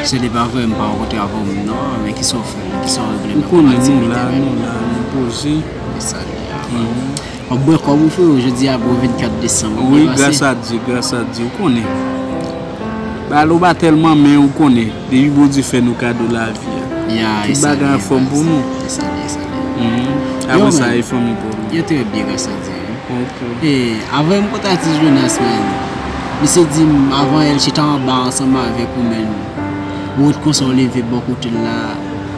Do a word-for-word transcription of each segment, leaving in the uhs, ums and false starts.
Se li pa vre, m pa rankontre avè w menm non, men kisa w fè la? Kisa w regle? Ou konnen nou la, nou la, nou poze. E sa li ye a. W ap bwè kòb ou, frero, jodi a bon vennkat desanm. Wi, gras a Dye, gras a Dye, ou konnen. Bagay la pa tèlman, men ou konnen, depi Bondye fè nou kado lavi a, tout bagay anfòm pou nou. E sa li ye, e sa li ye. Apre sa, e fanmi pa w. Yo trè byen, gras a Dye. E, avan m kontakte Jonas, men, misye di m, avan yè l chita anba ansanm avèk ou, men, ou ret konsa, ou leve bò kote l la,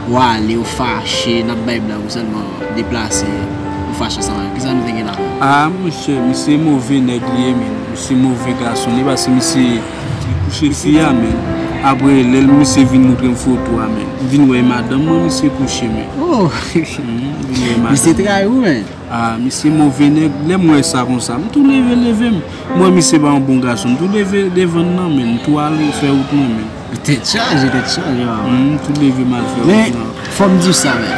ou ale, ou fache, n ap bay blag, ou sèlman deplase, ou fache ansanm avèk. Kisa nou te gen la? A, monchè, misye move nèg li ye, men. Misye move gason li, paske misye kouche fi a, men. Apre, lè misye vin montre m foto a, men. M vin wè madanm mwen, misye kouche, men. Oh! Misye trayi ou, men. A, misye move nèg, lè m wè sa konsa, m tou leve, leve m. M wè misye pa yon bon gason, m tou leve devan l nan, men, m tou ale fè wout mwen, men. Tèt chaje, tèt chaje, papa. M tou leve m al fè wout mwen. Men, fò m di w sa, men.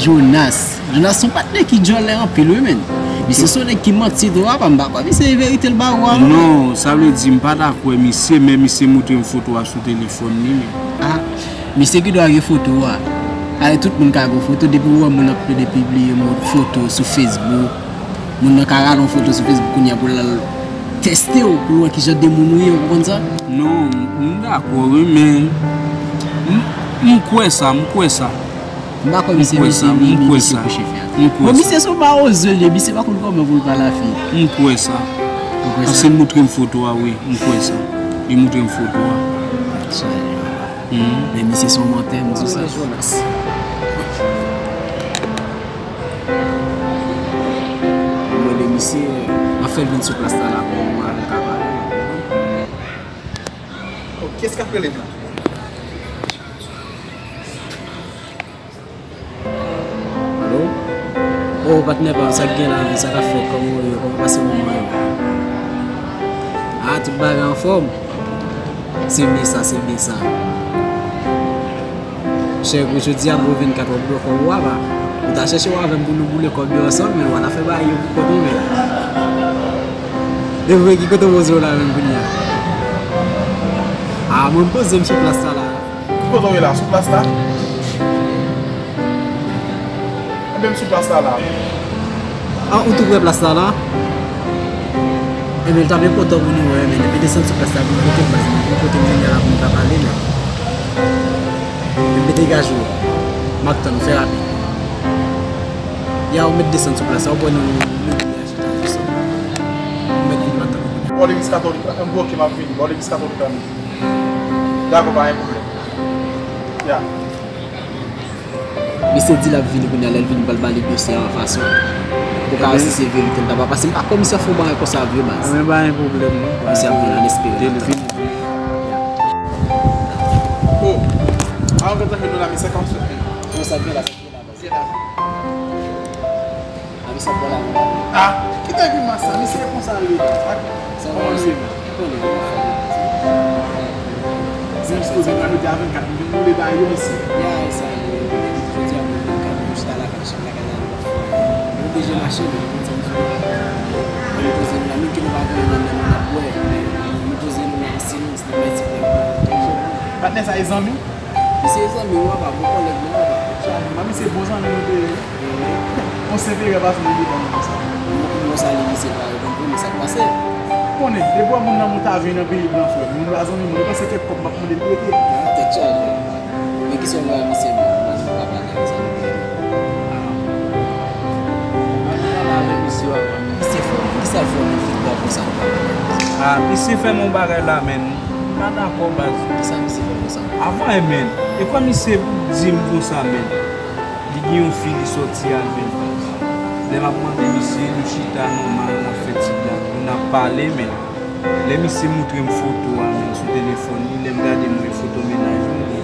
Jonas, Jonas se yon patnè ki djòlè anpil, wi, men. Misye se yon nèg ki manti tou, papa, m pa kwè misye verite l ba ou a, non. Non, sa vle di, m pa dakò misye, men misye montre m foto a sou telefòn li, men. A, misye ki dwa gen foto a. Ale tout moun ka gen foto, depi w wè moun ap plede pibliye moun foto sou Facebook, moun nan ka rale yon foto sou Facebook kounye a pou l al teste w, pou l wè kijan de moun ou ye, ou konprann sa? Non, m dakò, wi, men m, m kwè sa, m kwè sa. M pa kwè misye, misye, misye kouche fi a. Bon, misye se yon mawozo l ye, misye pa konn kòman pou l pale a fi. M kwè sa. Ou kwè sa? Paske l montre m foto a, wi, m kwè sa. Li montre m foto a. Sa, men misye se yon mantè, m di w sa. Jonas. Mwen rele misye, m ap fè l vin sou plas la, la pou mwen avè l ka pale. Oh, kiyès k ap rele m la? Alo? Oh, patnè pa m, sa k gen la menm, sa k ap fèt, kòman w ye, kòman w pase moman yo? A, tout bagay anfòm? Se byen sa, se byen sa. Chè, jodi a bon vennkat w ap bwè kòb ou a, pa? Ou ta chèche w avè m pou nou boule kòb yo ansanm, men w al fè bagay yo pou kont ou, men. E vre, ki kote w poze w la menm kounye a? A, mwen m poze m sou plas la la. Ki kote w ye la? Sou plas la? Ebyen, m sou plas la la. A, ou tou prè plas la la? Ebyen, l ta byen kontan pou nou wè, men depi desann sou plas la, pou nou kote m, pou nou kote m vini a la, pou nou ka pale, men. Ebyen, degaje w. M ap tann ou, fè rapid. Ya, ou mèt desann sou plas la, ou pran nou, nou, nou, nou, chita ansanm. Ou mèt vin, m ap tann ou. Bò legliz katolik la, m bwoke, m ap vini. Bò legliz katolik la, men. Dakò, pa gen pwoblèm. Ya. Misye di l ap vini kounye a, lè l vini, m pral ba li dosye a anfas ou. Pou ka wè si se verite l ta ba, paske m pa kwè misye ap fè yon bagay konsa vre baz. Mwen pa gen pwoblèm non. Misye ap vini an espere l ap tann. Oh, a, ou gentan jwenn nou la, men senkant sou. Kòman sa vin la, sa vin la, baz? A, misye ap pran la, non? A, kite grimas sa, misye konsa l ye, baz. Sa va, misye? Ou konnen, ou konnen. Se misye koze nan mete a vennkat, m vin boule ba yo, mesye. Ya, e sa, yo, jodi a, mwen vennkat, mwen chita lakay, chak lakay la, nou pa fè. Nou oblije mache, men, nou konn sa misye. Nou poze nou la, menm ke nou pa gen anyen nan men nou, n ap bwè. Nou poze nou la an silans, n ap bay ti plè. Patnè sa e zanmi? Misye zanmi w, papa, bon kòlèg mwen, papa. Sa, mwen, misye bon zanmi nou te ye. Yon senp erè pa fè nou devan nou konsa. Mwen, mwen salye misye pa reponn pou mwen, sa k pase? Konnen, depi w wè moun nan mwen ta vin nan peyi blan, frè m, moun pa zanmi mwen, li panse kèk kòb m ap mande l prete. A, tèt chaje. Men kisa w wè a misye menm? Mwen, mwen pa pale avè sa non. Mwen pale avè misye avan. Misye fè w, kisa l fè w menm ki fè w konsa nou pa pale avè misye? A, misye fè m yon bagay la, men. M pa dakò, baz. Kisa misye fè konsa? Avan, e, men, e kwa misye di m konsa, men, li gen yon fi li sòti avè l, baz. Lè m ap mande misye, nou chita nòmal, n ap fè ti blag, nou n ap pale, men, lè misye montre m foto a, men, sou telefòn li, lè m gade, m wè foto mennaj mwen, li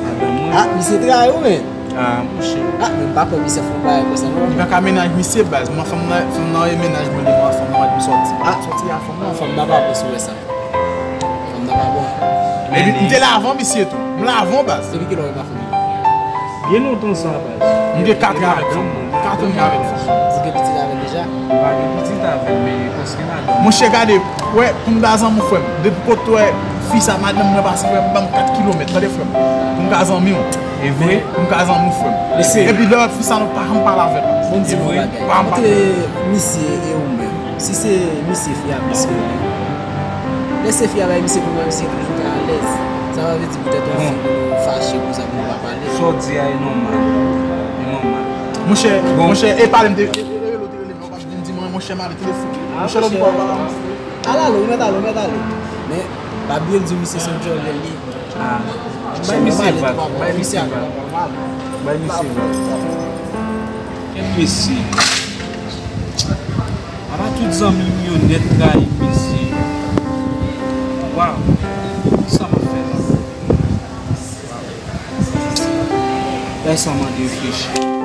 madanm mwen. Ah, misye trayi w, men. Ah, monchè. Ah, men m pa kwè misye fè yon bagay konsa, non. Li pa ka mennaj misye, baz. Mwen, fanm nan, fanm nan e mennaj mwen, li, mwen, fanm nan mwen, m sòti. Ah, sòti a fanm nan. Fanm nan pa bon sou wè sa. Fanm nan pa bon. Epi, m te la avan misye tou. M la avan, baz. Depi kilè w pa fanm nan? Byen lontan sa, baz. M gen kat an avèk fanm nan. Kat an avèk fanm nan. Ou gen pitit avè l deja? M pa gen pitit avè l, men paske madanm. Monchè, gade, wè, pou m ta zanmi w, frè m. Depi kote w wè, Fi sa, madanm mwen pase, frè m, ban m kat kilomèt, tande, frè m. Pou m ka zanmi w. E vre? Pou m ka zanmi w, frè m. Mesye. Epi lè w ap fi sa, nou pa janm pale avè l. Bon, di mwen bagay. Pa janm pale. Montre misye e ou menm. Si se misye fi a plis ke ou menm. Lè se fi a bay misye pou mwen, misye toujou ka alèz. Sa pa vle di poutèt yon fi pou nou fache konsa pou nou pa pale. Sa w di a e nòmal. E nòmal. Monchè, monchè, e pale m te, e, e, e, e, e, e, Vin di mwen, monchè, m ale telefòn. Monchè, lòt bò a. Al ale, ou mèt ale, ou mèt ale. Men, pa bliye l di misye se yon djòlè li ye. Ah. Bay misye vag, bay misye vag. Bay misye vag. Kèt mesye. Apa tout zanmi m yo nèt trayi m, mesye. Waw. Kisa m ap fè la? Lè sa mande reflechi.